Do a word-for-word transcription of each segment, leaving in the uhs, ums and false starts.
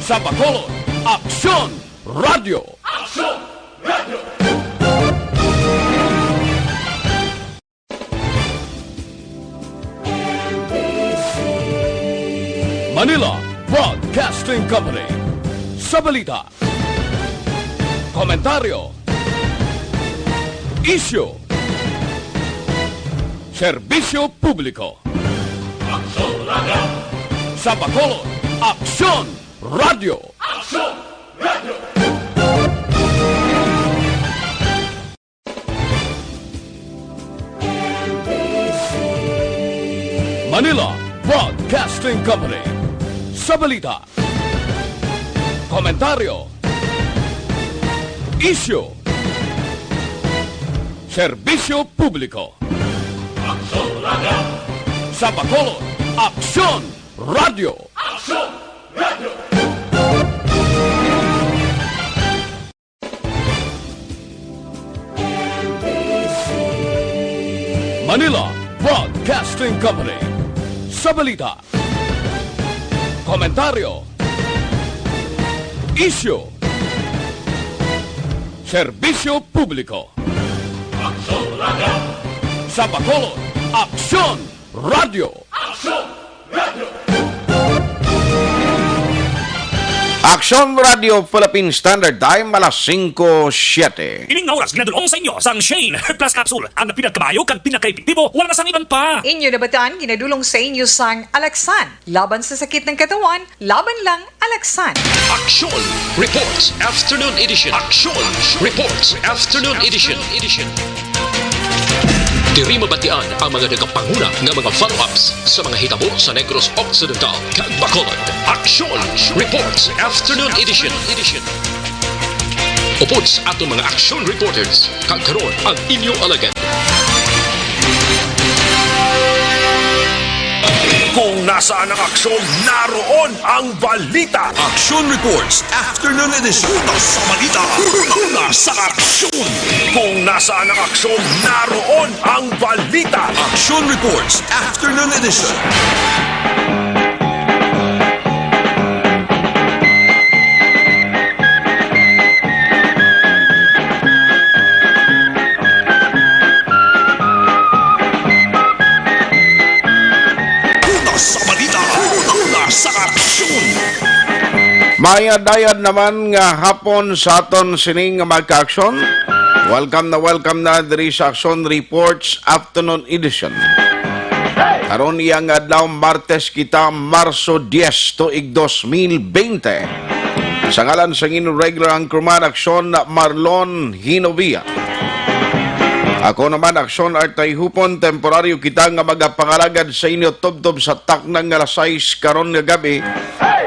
Sa Bacolod, Aksyon Radio. Aksyon Radio. Manila Broadcasting Company. Sa balita, komentaryo, isyu, serbisyo publiko. Aksyon Radio. Sa Bacolod, Aksyon Radio. Aksyon Radio. Manila Broadcasting Company. Sa balita, komentaryo, isyu, serbisyo publiko. Aksyon Radio. Sa Bacolod, Aksyon Radio. Aksyon Radio. Manila Broadcasting Company. Sa balita, komentaryo, isyu, serbisyo publiko. Aksyon Radio. Sa Bacolod, Aksyon Radio. Aksyon Radio. Aksyon Radio Philippine Standard Time, alas singko siete. Ining nga oras ginadul-ong sa inyo sang Shane Plus Capsule, ang pinakamayo kag pinakaepektibo, wala na sang iban pa. Inyo nabatian, ginadul-ong sa inyo sang Alaxan. Laban sa sakit ng katawan, laban lang Alaxan. Aksyon Reports Afternoon Edition. Aksyon Reports Afternoon Edition. Diri mabatian ang mga nagapanguna nga mga follow-ups sa mga hitabo sa Negros Occidental kag Bacolod. Aksyon Reports Afternoon Edition. Upod sa aton mga aksyon reporters, kag karon ang inyo alagad. Kung nasaan ang aksyon, naroon ang balita. Aksyon Reports Afternoon Edition. Una sa balita. Una sa aksyon. Kung nasaan ang aksyon, naroon ang balita. Aksyon Reports Afternoon Edition. Una sa balita, una sa aksyon. Mayad-ayad naman nga hapon sa aton sining mga kaaksyon. Welcome na welcome na diri sa Aksyon Reports Afternoon Edition. Karon iya nga adlaw, Martes kita, Marso dies, tuig dos mil bente. Sa ngalan sang inyong regular anchorman, Aksyon Marlon Hinovia. Ako naman, Aksyon Artay Hupon, temporaryo kita nga magapangalagad sa inyo tubtob sa takna nga alas sais karon nga gabi,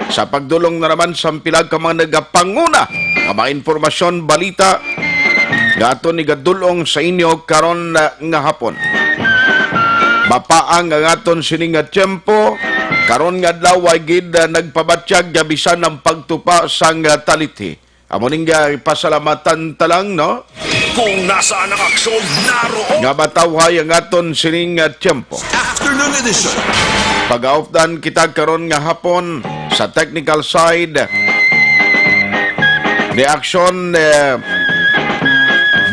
sa pagdulong na naman sang pila ka mga nagapanguna nga mga impormasyon, balita nga aton igadul-ong sa inyo karon, ah, nga hapon. Mapaang ang aton sini nga tiyempo. Karon nga adlaw, way gid, ah, nagpabatyag nga bisan ang pagtupa sang, ah, talithi. Amo ning, ah, pasalamatan ta lang, no? Kung nasaan ang aksyon, naroon. Nga matawhay ang aton sining, ah, tiyempo. Afternoon edition. Pagaupdan kita karon nga hapon sa technical side ni aksyon, eh,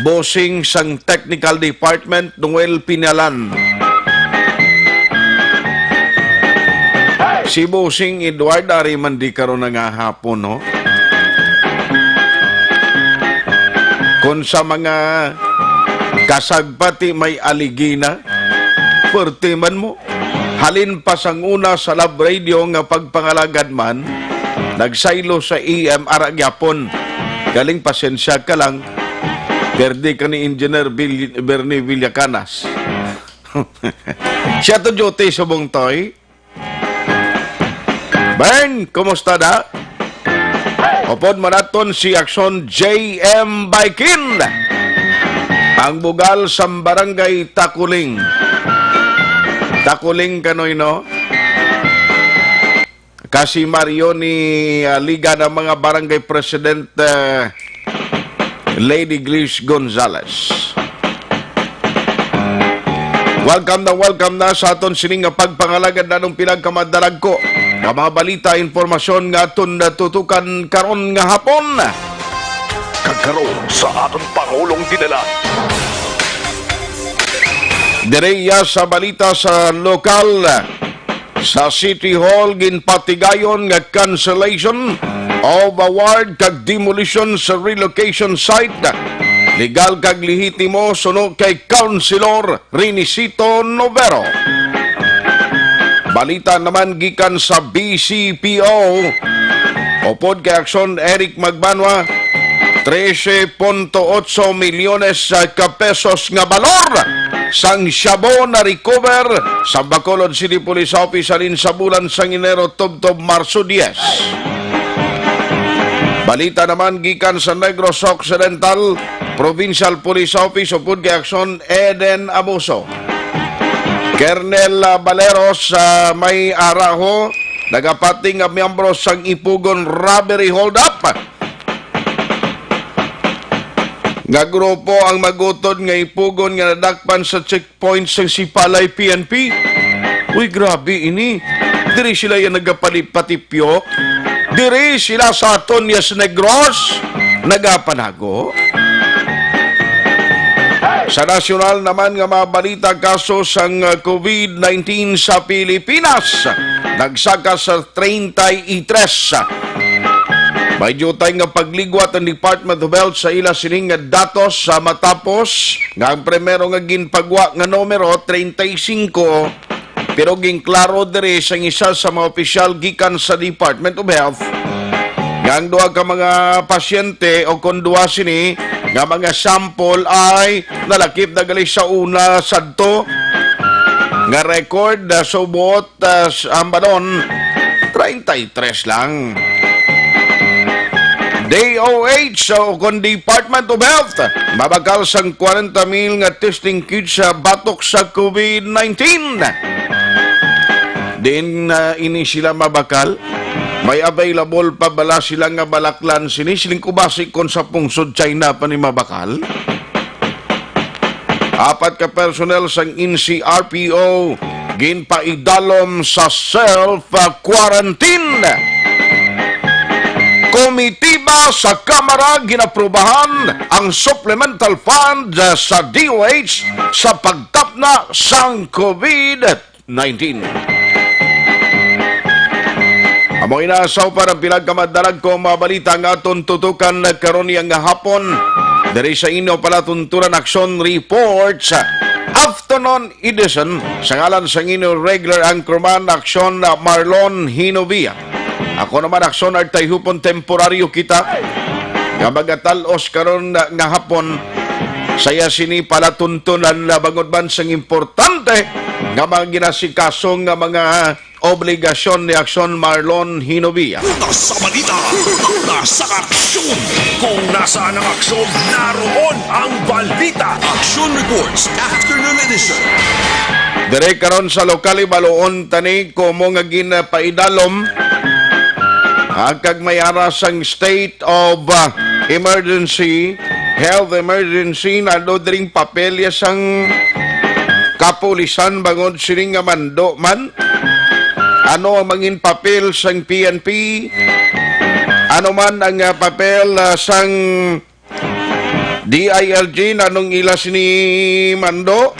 bossing sang technical department, Noel Pinalan. Si Bossing Edward, ari man di karon nga hapon, no? Kung sa mga kasagpati may aligina, perti man mo. Halin pa sang una sa Love Radio nga pagpangalagad man, nagsaylo sa A M ara gyapon. Galing, pasensya ka lang. Perdi ka ni Engineer Bil-, Bernie Villacanas. Siya to duty subong toy. Bern, kumusta da? Upod man naton si Aksyon J M Baikin, ang bugal sa barangay Takuling. Takuling kanoy, no? Kasi Mario ni, ah, Liga ng mga Barangay President, ah, Lady Grace Gonzales. Welcome na, welcome na sa aton sining nga pagpangalagad nanong pinagkamadalagko. nga mga balita, impormasyon nga aton natutukan karon nga hapon. Kag karon sa aton pangulong dinala. Diri iya sa balita sa lokal, sa City Hall ginpatigayon nga cancellation of award kag demolition sa relocation site. Legal kag lehitimo suno kay Councilor Renisito Novero. Balita naman gikan sa B C P O. Upod kay Aksyon, Eric Magbanwa, trese punto otso milyones ka pesos nga balor sang shabu na-recover sa Bacolod City Police Office halin sa bulan sang Enero tubtob Marso diyes. Balita naman gikan sa Negros Occidental Provincial Police Office, upod kay Aksyon, Eden Abuso. Colonel, ah, Baleros, ah, may araho, nagapati nga miyembro sang Ipugon robbery holdup nga grupo ang mag-utod nga Ipugon nga nadakpan sa checkpoint sang Sipalay P N P. Uy, grabe ini. Diri sila yang nagapalipatipyo. Diri sila sa aton, yes, Negros, nagapanago. Sa nasyonal naman nga mga balita, kaso sang, uh, COVID nineteen sa Pilipinas nagsaka sa treinta y tres. May diutay nga pagligwat ang Department of Health sa ila sining nga datos, sa matapos nga ang primero nga ginpagwa nga numero, treinta y cinco, pero ginklaro diri sang isa sa mga opisyal gikan sa Department of Health nga ang duha ka mga pasyente o kon duha sini nga mga sample ay nalakip na gali sa una sadto nga record, ah, subot, ah, s-, ang balon, treinta y tres lang. D O H o kon Department of Health, mabakal sang kwarenta mil nga testing kits sa batok sa COVID nineteen. Din, ah, ini sila mabakal? May available pa bala sila nga balaklan sini? Siling ko basi kon sa pungsod China pa ni mabakal? Apat ka personnel sang N C R P O ginpaidalom sa self-quarantine. Komitiba sa Kamara ginaprubahan ang supplemental fund sa D O H sa pagtapna sang COVID nineteen. Amo ina sa upara ang pila ka madala nga mga balita nga aton tutukan karon niya nga hapon. Diri sa inyo palatuntunan, Aksyon Reports, afternoon edition, sa ngalan sang inyo regular anchorman, Aksyon, uh, Marlon Hinovia. Ako naman, Aksyon Artay Hupon, temporaryo kita nga magatal-os karon nga hapon. Saya sini palatuntunan na bangod man sang importante nga mga ginasikaso nga mga obligasyon ni Aksyon Marlon Hinovia. Una sa balita, una sa aksyon. Kung nasaan ang aksyon, naroon ang balita. Action Reports, Afternoon Edition. Dire karon sa lokal, ibaluon tani komo nga ginapaidalom, ah, kag may ara sang state of, ah, emergency, health emergency, nado dring papelya sang kapulisan bangod sining nga mando man. Ano ang mangin papel sang P N P? Ano man ang, ah, papel, ah, sang D I L G, nanong ila sini mando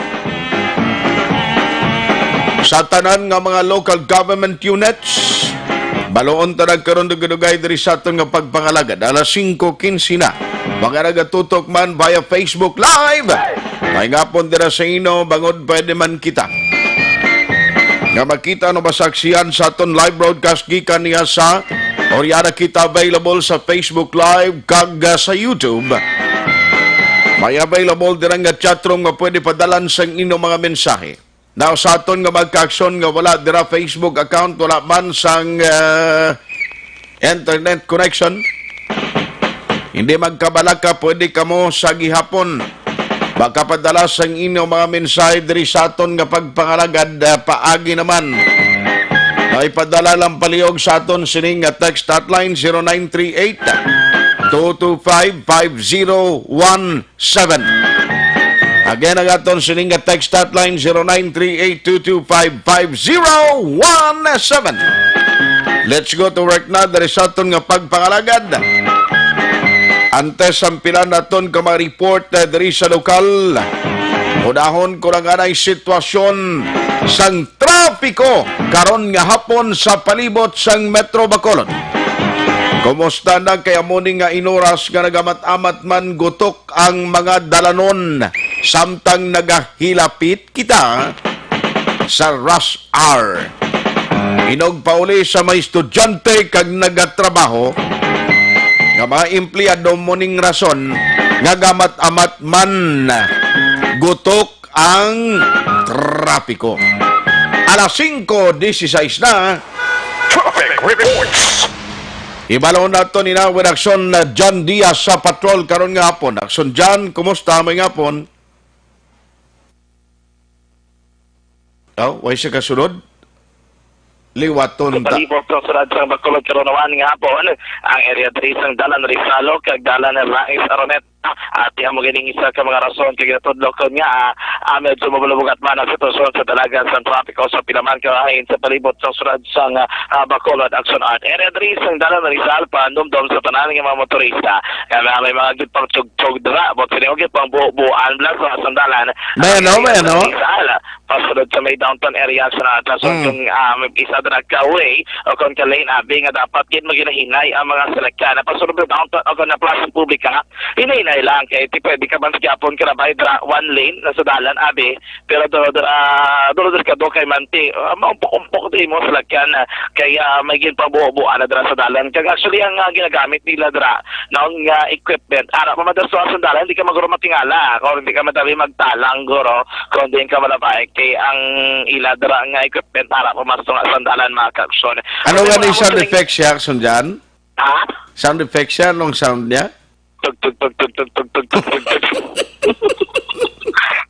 sa tanan nga mga local government units. Baloon ta nagkaron dugay-dugay diri sa aton nga pagpangalagad. Alas singko quince na. Mga nagatutok man via Facebook Live, may ngapon dira sa ino, bangod pwede man kita nga makita no masaksihan sa aton live broadcast gikan niya sa Oriana. Kita available sa Facebook Live kag, ah, sa YouTube. May available dira nga chat room nga pwede padalan sang inyong mga mensahe. Now, sa aton nga magkaaksyon nga wala dira Facebook account, wala man sang, ah, internet connection, hindi magkabalaka, pwede kamo sa gihapon makapadala sang inyong mga mensahe diri sa aton nga pagpangalagad, ah, paagi naman. Maipadala lang palihog sa aton sining nga text hotline, zero nine three eight, two two five, five zero one seven. Again, ang aton sining nga text hotline, zero nine three eight two two five five zero one seven. Let's go to work na diri sa aton nga pagpangalagad. Antes ang pila naton ka mga report, eh, diri sa lokal, unahon ko lang anay sitwasyon sang trapiko karon nga hapon sa palibot sang Metro Bacolod. Kumusta na kay amo ni nga inoras nga nagamat-amat man gutok ang mga dalanon samtang nagahilapit kita sa rush hour. Inogpauli sa mga estudyante kag nagatrabaho nga mga empleyado mo ning rason nga gamat-amat man gutok ang trapiko. Alas singko dieciséis na. Traffic reports. Ibalon nato ni na with action na John Diaz sa patrol karon nga hapon. Action John, kumusta may nga hapon? Oh, way siya kasunod? Liwaton ta. Palibot sa sulod sang Bacolod karon naman nga hapon, ang area diri sang Dalan Rizalo kag Dalan Rais Araneta. At iya mo ganing isa ka mga rason kay ginatudlo ko nga, ah, ah, medyo mabulabog at man ang sitwasyon sa dalagan sang trapiko sa pilaman kahain sa palibot sa sulod sang, ah, Bacolod Action Art. Area diri sang Dalan Rizal, panumdom sa tanan nga mga motorista. Nga may mga gid pang tsugtsog dira, but sila gid pang buo-buoan bla sa sandalan. May ano, may ano? Rizal, pasulod sa may downtown area sa natason Mm. kung, ah, may isa dira ka way o kung ka lane, abi nga dapat gid maghinay-hinay ang mga salakyan. Pasulod sa downtown o kung na plaza publika, hinay-hinay lang kay ti pwede ka man sa Japon ka na bay dira one lane na sa dalan, abi. Pero duro dira, ah, duro dira ka do kay manti, ah, maumpok-umpok di mo salakyan, ah, kay, ah, may ginpabuo-buo na dira sa dalan. Kag actually ang, ah, ginagamit nila dira, no, nga equipment, ara pa madaswa sa dalan, hindi ka maguro matingala, kung hindi ka madali magtalang, guro, kung di ka malabay, kay ang ila dira nga equipment, ara pa mas tunga sa dalan, mga kaaksyon. Ano Kasi nga ni mga sound kutuling effect siya, Action John? Ha? Sound effect siya? Anong sound niya? Tug, tug, tug, tug, tug, tug, tug, tug, tug, tug.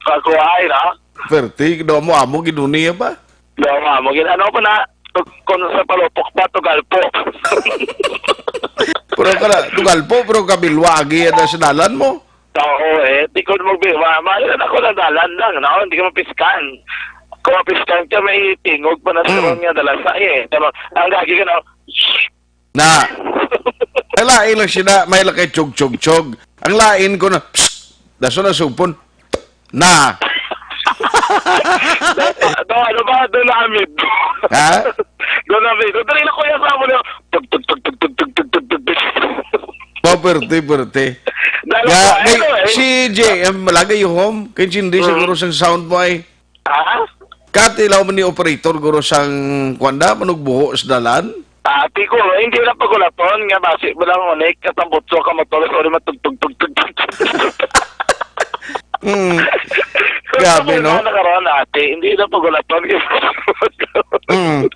Kakuhay, no? Perti, daw mo amo, ginuni ba? Daw mo amo, gin-, ano pa na? Tug-, kung sa palupok pa, tugalpo. Pero ka na, tugalpo, pero kabilwa, agi, na sa dalan mo. Oo, eh. Di ko mo bi-, ma-, ma-, ano na ko na dalan lang, no? Hindi ka mapiskan. Kung mapiskan ka, may tingog pa na sa Mm. mga dalasa, eh. Tama, ang gagi ka, no? Na. Ang lain lang sila, may lakay chug, chug, chug. Ang lain ko na, psst, daso na supon. Na. Do, ano ba? Doon na amid. Ha? Doon na amid. Doon na kuya sa amo niya. Tug, tug, tug, tug, tug, tug, tug, tug, tug, tug. Oh, perte, perte. Dahil Nga, sa, kay, ano eh. Si J M, malagay yung home. Kay hindi Mm. siguro sang sound mo ay. Ha? Katilaw man ni operator, guro, sang kwanda, manugbuho sa dalan? Ati ko, hindi na pagulaton nga basi mo lang unik, katambutso ka motor, sorry, matugtog, tugtog, tugtog. Hmm. Grabe, no? Wala na karon, ate. Hindi na pagulaton. Hmm.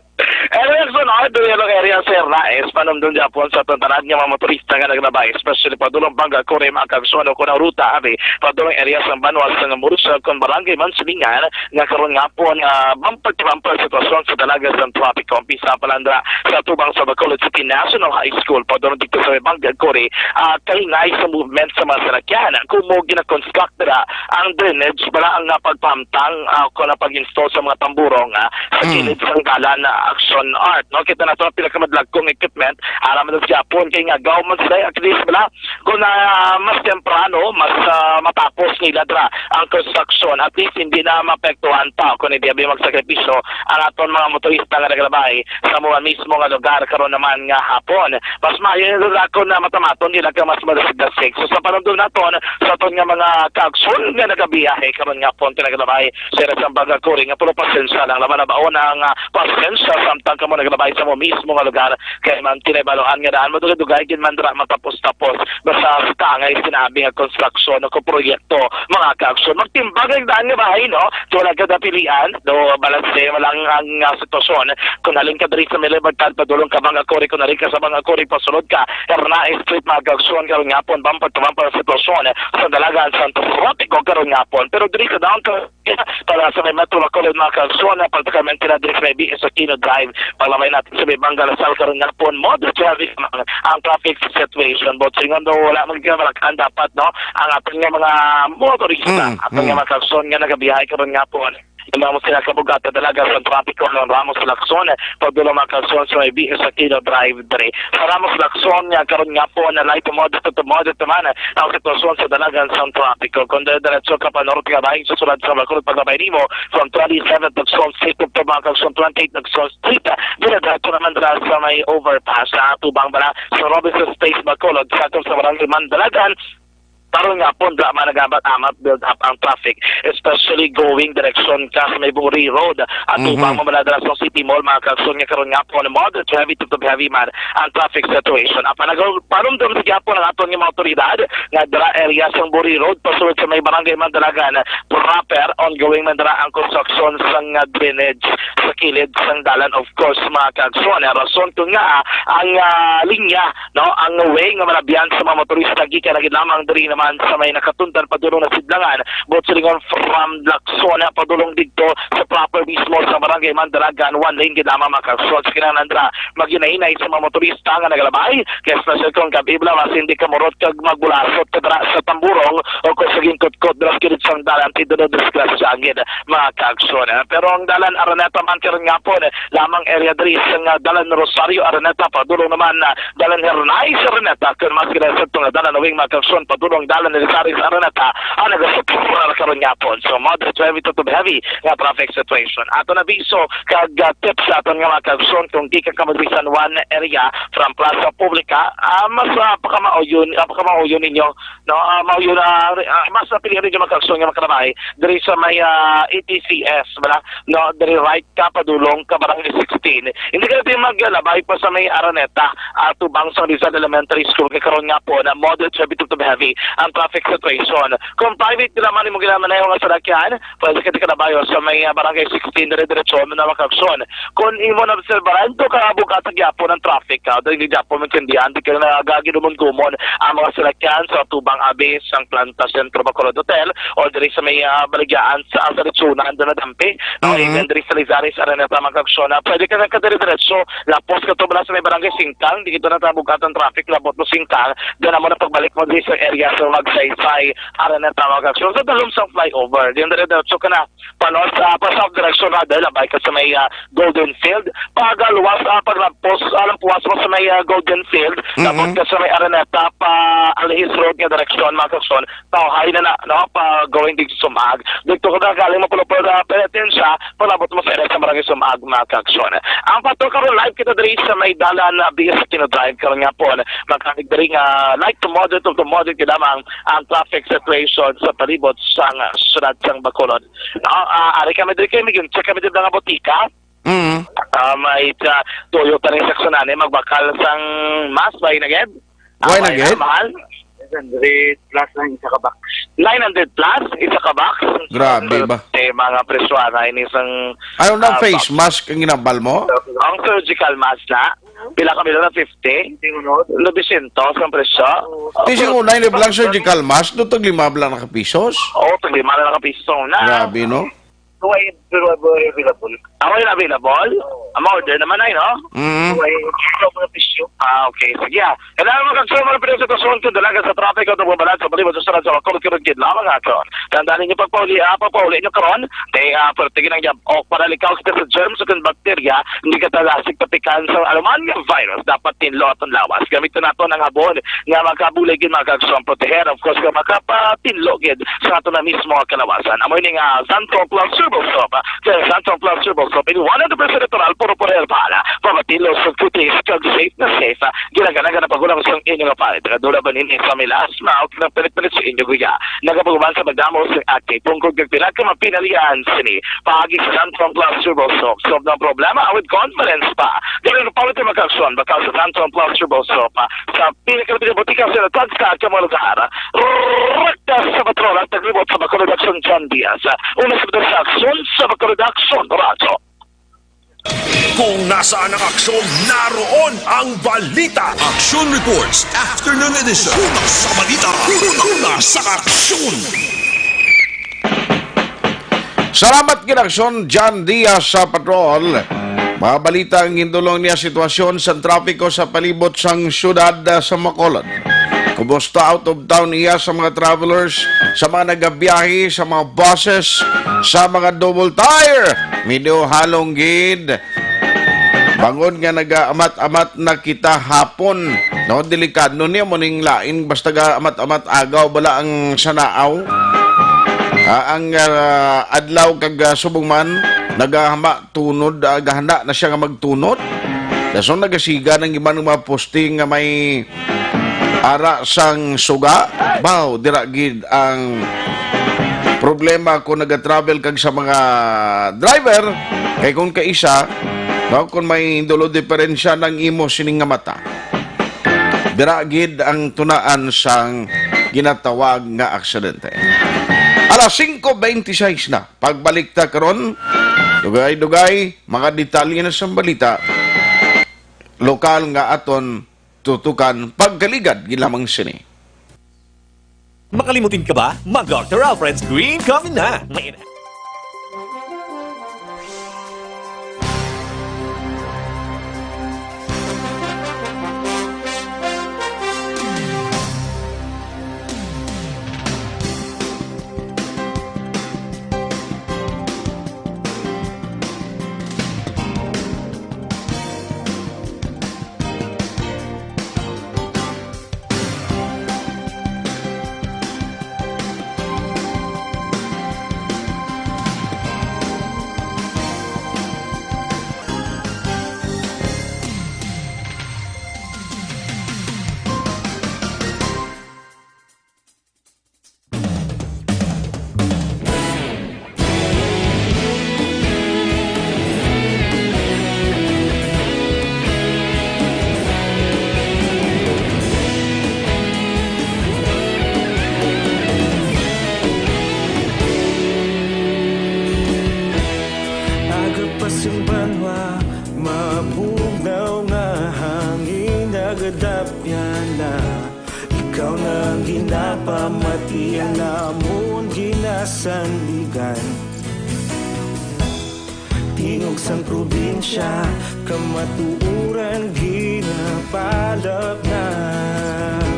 Area sa sunod, diri ang area sa Hernaez, panumdom gyapon sa aton tanan nga mga motorista nga naglabay, especially padulong Banga Kuri, mga kaaksyon, o kung ang ruta, abi, padulong area sa Banwa sa Murusag, kung Barangay Mansilingan, nga karon nga hapon, ah, bumper to bumper sitwasyon sa dalaga sa trapiko. Umpisa pa lang dira sa tubang sa Bacolod City National High School, padulong dito sa may Banga Kuri, ah, kahinay sa movement sa mga salakyan. Kung mo gina-construct dira ang drainage, wala ang, ah, pagpahamtang, ah, kung ang pag-install sa mga tamburong, ah, sa Mm. kilid sang dalan na Action Art, no? Kita na sa pinakamadlagkong equipment, aram na sa Japon, kay nga gaw man sila, at least wala, kung, ah, mas temprano, mas, ah, matapos nila dra ang construction, at least hindi na maapektuhan pa kung hindi abi magsakripisyo ang aton mga motorista nga naglabay sa mga mismo nga lugar karon naman nga hapon. Mas maayo nila ako na matamaton nila ka mas madasig-dasig. So, sa panumdom naton, sa aton nga mga kaaksyon nga nagabiyahe karon nga hapon, nga naglabay sa ira sa Banga Kuri, nga puro pasensya lang. Laban na baon ang, ah, pasensya samtang kamo naglabay sa mo mismo nga lugar. Kay man, tinay baloan nga daan, madugay-dugay gid man dira matapos-tapos. Basta sa tangay sinabi nga konstruksyon o proyekto, mga kaaksyon. Magtimbang ang daan nga bahay, no? So, wala ka napilian, do balanse mo lang ang, ah, sitwasyon. Kung halin ka diri sa may Libertad, padulong ka Banga Kuri, kung halin ka sa Banga Kuri, pasulod ka Hernaez Street, mga kaaksyon, karon nga hapon, bumper to bumper ang sitwasyon sa dalagan sa Santos Rotico karon nga hapon. Pero diri sa downtown, para sa may Metro Bacolod, mga kaaksyon, particularmente na diri sa may B S Aquino Drive, paglamay natin sa may Banga Lasal karon nga hapon, moderate traffic ang, ang traffic situation. But singon daw wala magkamalakan dapat, no, ang aton nga mga motorista, Mm, aton nga mm. mga kaaksyon nga nagabiyahe karon nga hapon. Ang mga sila kabugatan talaga sa trapiko ng Ramos Lacson, padulong mga kaagsoon sa may B S Aquino Drive diri. Sa Ramos Lacson nga karon nga po na light to moderate to moderate naman ang sitwasyon sa dalagan sa trapiko. Kung dire-diretso ka pa norte nga bahin sa sulod sa Bacolod, paglabay nimo from twenty-seven Lacson Street to mga kaagsoon twenty-eight Lacson Street, dire-diretso naman dira sa may overpass sa tubang bala sa Robinson Space Bacolod, sakop sa Barangay Mandalagan. Karon nga po, dra man nagabat-amat build up ang traffic, especially going direction ka sa may Buri Road. At Mhm. Upang mamaladalas ng City Mall, mga kaagsoon nga karon nga po, moderate to heavy to heavy man ang traffic situation. Ang panagaw, panumdum sa gyapon ang aton nga mga otoridad nga dra area sang Buri Road, pasulod sa may Barangay Mandalagan proper, ongoing man dra ang construction sang, ah, drainage sa kilid sang dalan. Of course, mga kaagsoon, ang rason ko nga, ah, ang, ah, linya no, ang way nga malabyan sa mga motorista gikan na gid lamang diri naman sa may nakatundan padulong na sidlangan, buot silingon from Lacson padulong didto sa proper mismo sa Barangay Mandalagan, one lane gid lamang mga kaagsoon. Sa kinahanglan dira, maghinay-hinay sa mga motorista nga nagalabay, kay especially kung gabi bala, mas hindi ka murot kag magbulasot ka dira sa Tamburong o kung sa gingkutkot dira sa kilid sang dalan, ti duro disgrasya gid mga kaagsoon. Pero ang dalan Araneta man karon nga po, lamang area diri sa nga dalan Rosario Araneta, padulong naman, ah, dalan Hernais Araneta, kun mas gila sa tunga dalan Uwing Magkakson, padulong dalan Elizares Araneta, ang nagasuportar karon nga po. So, moderate to heavy to, to heavy nga traffic situation. Ato na biso kag, ah, tips sa aton nga mga kaagsoon, kung gikan ka mo diri San Juan area from Plaza Publica, ah, mas, ah, pakamauyon, ah, pakamauyon ninyo, no? Ah, mauyon na, ah, mas napili ninyo mga kaagsoon nga makalabay diri sa may, ah, A T C S, bala, no? Diri right ka, padulong ka, Barangay sixteen. Hindi ka na maglabay pa sa may Araneta, ah, tubang sa Rizal Elementary School. Kay karon nga po na moderate heavy to heavy ang traffic situation. Kung private ka naman imong ginamaneho nga salakyan, pwede ka kalabayo sa may, ah, Barangay sixteen, dire-diretso mo na makagson. Kung imo na obserbaran, to ka bugat sa gyapon ang traffic, ah, dahil di gyapon maintindihan, di ka na gagid umon-gumon ang mga salakyan sa tubang abi sang Planta Centro Bacolod Hotel o diri sa may, ah, baligyaan sa, sa Rizuna, ando na dampi. No, Mhm. Even diri sa Lizares, Araneta, mga kaagsoon, pwede ka nagkadire-diretso, lapos ka to bala sa may Barangay Singkang, di kita na tabugatan traffic, labot mo Singkang, doon naman ang pagbalik mo diri sa area sa Magsaysay, Araneta, mga kaagsoon. Sa dalom sang flyover, di dire-diretso ka na, panos, ah, pa south direction na, dahil labay ka sa may, ah, Golden Field. Pagaluwas, ah, paglampos, ah, lampuas mo sa may, ah, Golden Field, Mhm. labot ka sa may Araneta, pa Alhis Road nga direksyon, mga kaagsoon. Tawhay na na, no? Pa going dito sa Sumag. Dito ko na galing mapulupul na penitensya, palabot mo sa area sa Barangay Sumag, mga kaagsoon. Ang pato karon live kita diri sa may dalan na B S Aquino Drive karon nga po. Magkanig diri nga light to moderate to moderate gid lamang ang traffic situation sa palibot sang, ah, siyudad sang Bacolod. No? Ah, ari kami diri kay may check kami diri nga botika. Mm. Ah, may, ah, tuyo pa rin sa Sunani, magbakal sang mas, bay na gid. Ah, Why na bay na, gid? Mahal. Nine hundred plus ang isa ka box. Nine hundred plus, isa ka box? Grabe ba? Eh, mga presyo na ini sang, Ano na ah, face box. Mask ang ginambal mo? Ang surgical mask na. Pila ka milyon na fifty? Tingulod. Nobisyentos ang presyo. Di sing unay ni lang surgical mask, do tag lima lang na ka pisos? Oo, tag lima lang na ka piso na. Grabe, no? Why, pero why available? Ako yung available? Oo. Ang order naman ay, no? Mm. Why, wala mo na presyo? Ah, okay. Sige, ah. Kailangan mo kang sumar, pero sa kasunod ko, dalaga sa traffic, o tumbabalan sa palibot sa surat sa wakor, kirod, kid lamang ato. Tandaan ninyo, pagpauli, ah, pagpauli nyo karon, kay, ah, pwerte ginang yab-, o para likaw kita sa germs o kung bakterya, hindi ka talasig tapikan sa anuman nga virus. Dapat tinlo aton lawas. Gamiton nato ang habon nga makabulig gid, mga kaagsoon, proteher, of course, nga makapatinlo gid sa ato na mismo nga kalawasan. Amo ini nga Santon Plus Turbo Soap. Kay Santon Plus Turbo Soap, ini one hundred percent natural, puro puro herbal. Pamatilo sa kutis, kag safe na safe. Ginaganagan na pagulang sa inyong kapalit. Kadula ba nini sa may asthma o kinang pilit-pilit sa inyong guya? Nagapaguban sa magdamo sa acne, tungkod kag pinagkamapinalian sini. Paagi sa Santon Plus Turbo Soap, solve ng problema with confidence pa. Galing na pawit ang magkaksuan, bakal sa Santon Plus Turbo Soap, ah, sa pinakalabi na botika sa Natag sa ating mga lugar. Rekta sa patrol at naglibot sa Bacolod Aksyon, John Diaz. Una sa patrol sa Aksyon sa Bacolod Aksyon, Radyo. Kung nasaan ang aksyon, naroon ang balita. Action Reports, Afternoon Edition. Una sa balita, una sa aksyon. Salamat gid, Aksyon John Diaz sa Patrol. Mga balita ang gindulong niya sitwasyon sa trapiko sa palibot sang siyudad, ah, sa Bacolod. Kumusta out of town iya sa mga travelers, sa mga nagabiyahe, sa mga buses, sa mga double tire? Medyo halong gid. Bangod nga nagaamat-amat na kita hapon, no? Delikado niya mo ning lain, basta gaamat-amat agaw bala ang sanaaw. Ah, ang, ah, adlaw kag, ah, subong man, nagahama tunod, ah, gahanda na siya nga magtunod. Dason nagasiga ng iban nga mga posting nga may ara sang suga. Baw, dira gid ang problema kung nagatravel kag sa mga driver, kay kung kaisa, no, kung may dulo diferensya ng imo sining nga mata, dira gid ang tunaan sang ginatawag nga aksidente. Alas singko beintiseis na. Pagbalik ta karon, dugay-dugay, mga detalye na sang balita lokal nga aton tutukan, pagkaligad gid lamang sini. Makalimutin ka ba? Mag Doktor Alfred's Green Coffee na! May Aga pa sing banwa, mabugnaw nga hangin nagadapyan na. Ikaw na ang ginapamatian namon ginasandigan. Tingog sang probinsya, kamatuoran ginapalapnag.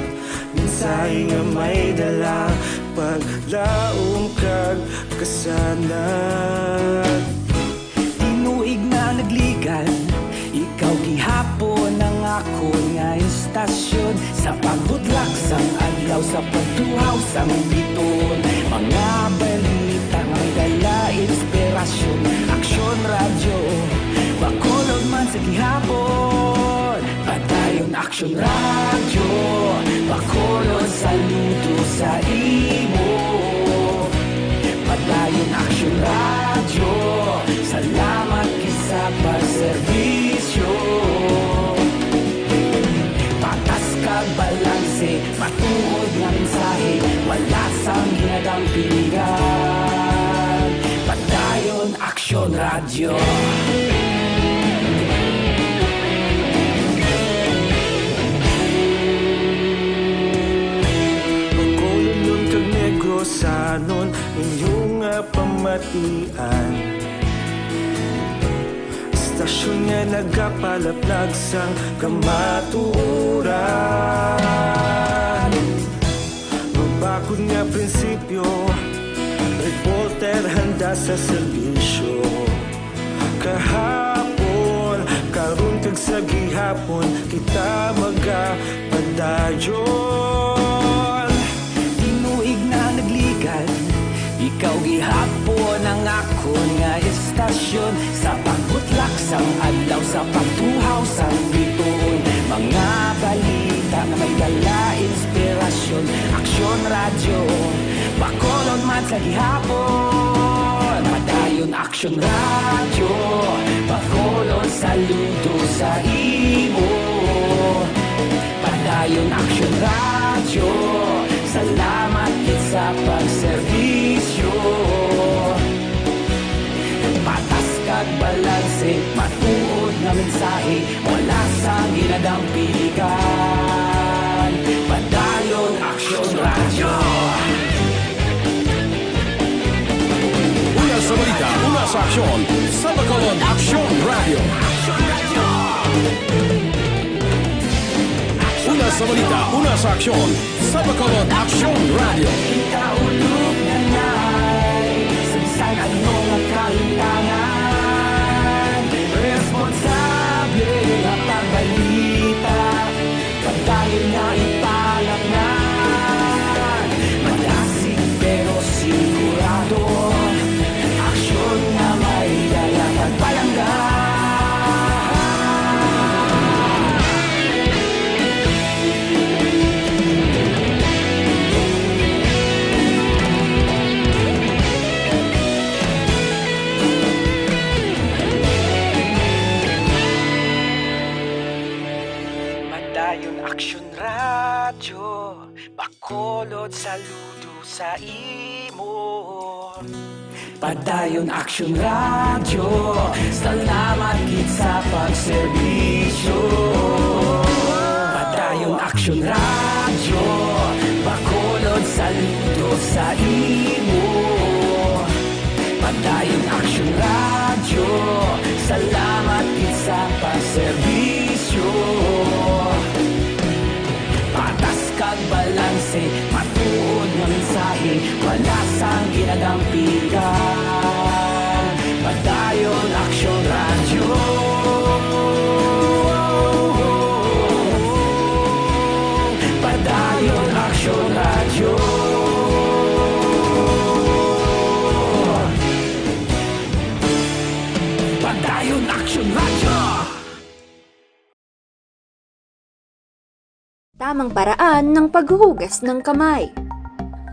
Mensahe nga may dala, paglaom kag kasanag. Tinuig na nagligad, ikaw gihapon ang akon nga istasyon. Sa pagbutlak sang adlaw, sa pagtuhaw sang biton, mga balita nga may dala inspirasyon. Aksyon Radyo, Bacolod man sa gihapon. Padayon Aksyon Radyo, Bacolod, saludo sa imo. Padayon Aksyon Radyo, salamat gid sa pagserbisyo. Patas kag balanse, matuod nga mensahe, wala sang ginadampigan. Padayon Aksyon Radyo. Bacolod kag Negrosanon, inyo nga pamatian. Istasyon nga nagapalaplag sang kamatuoran. Mabakod nga prinsipyo, reporter handa sa serbisyo. Kahapon, karon kag sa gihapon, kita magapadayon. Tinuig na nagligad, ikaw gihapon ang akon nga istasyon. Sa pagbutlak sang adlaw, sa pagtuhaw sang bituon, mga balita nga may dala inspirasyon. Aksyon Radyo, Bacolod man sa gihapon. Padayon Aksyon Radyo, Bacolod, saludo sa imo. Padayon Aksyon Radyo, salamat gid sa pagserbisyo. Patas kag balanse, matuod nga mensahe, wala sang ginadampigan. Padayon Aksyon Radyo. Una sa balita, una sa aksyon, sa Bacolod Aksyon Radyo. Una Sa balita, una sa aksyon, sa Bacolod Aksyon Radio. Kaulog na na'y sagsag ang mga kahitangan. Responsable nga pagbalita, padayon nga ipalaknag. Malasig pero sigurado, aksyon nga may dala kag palangga. Padayon Aksyon Radyo, Bacolod, saludo sa imo. Padayon Aksyon Radyo, salamat gid sa pagserbisyo. Padayon Aksyon Radyo, Bacolod, saludo sa imo. Padayon Aksyon Radyo, salamat gid sa pagserbisyo. Patas kag balanse, matuod nga mensahe, wala sang ginagampigan. Padayon Aksyon Radyo. Padayon Aksyon Radyo. Padayon Aksyon Radyo. Tamang paraan ng paghuhugas ng kamay.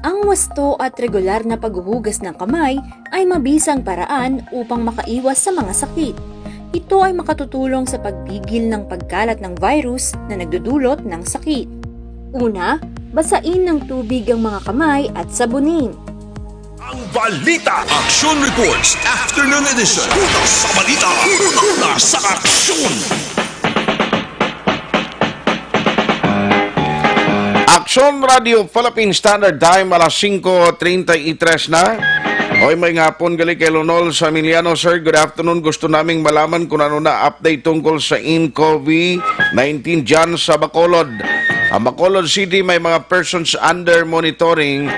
Ang wasto at regular na paghuhugas ng kamay ay mabisang paraan upang makaiwas sa mga sakit. Ito ay makatutulong sa pagpigil ng pagkalat ng virus na nagdudulot ng sakit. Una, basain ng tubig ang mga kamay at sabunin. Ang balita. Action Reports, Afternoon Edition. Una sa balita, una sa aksyon. Aksyon Radio Philippine Standard Time, alas singko treinta y tres na. Hoy, may ngapon gali kay Lonol sa Emiliano. Sir, good afternoon. Gusto naming malaman kung ano na update tungkol sa in COVID nineteen dyan sa Bacolod. Ang Bacolod City may mga persons under monitoring,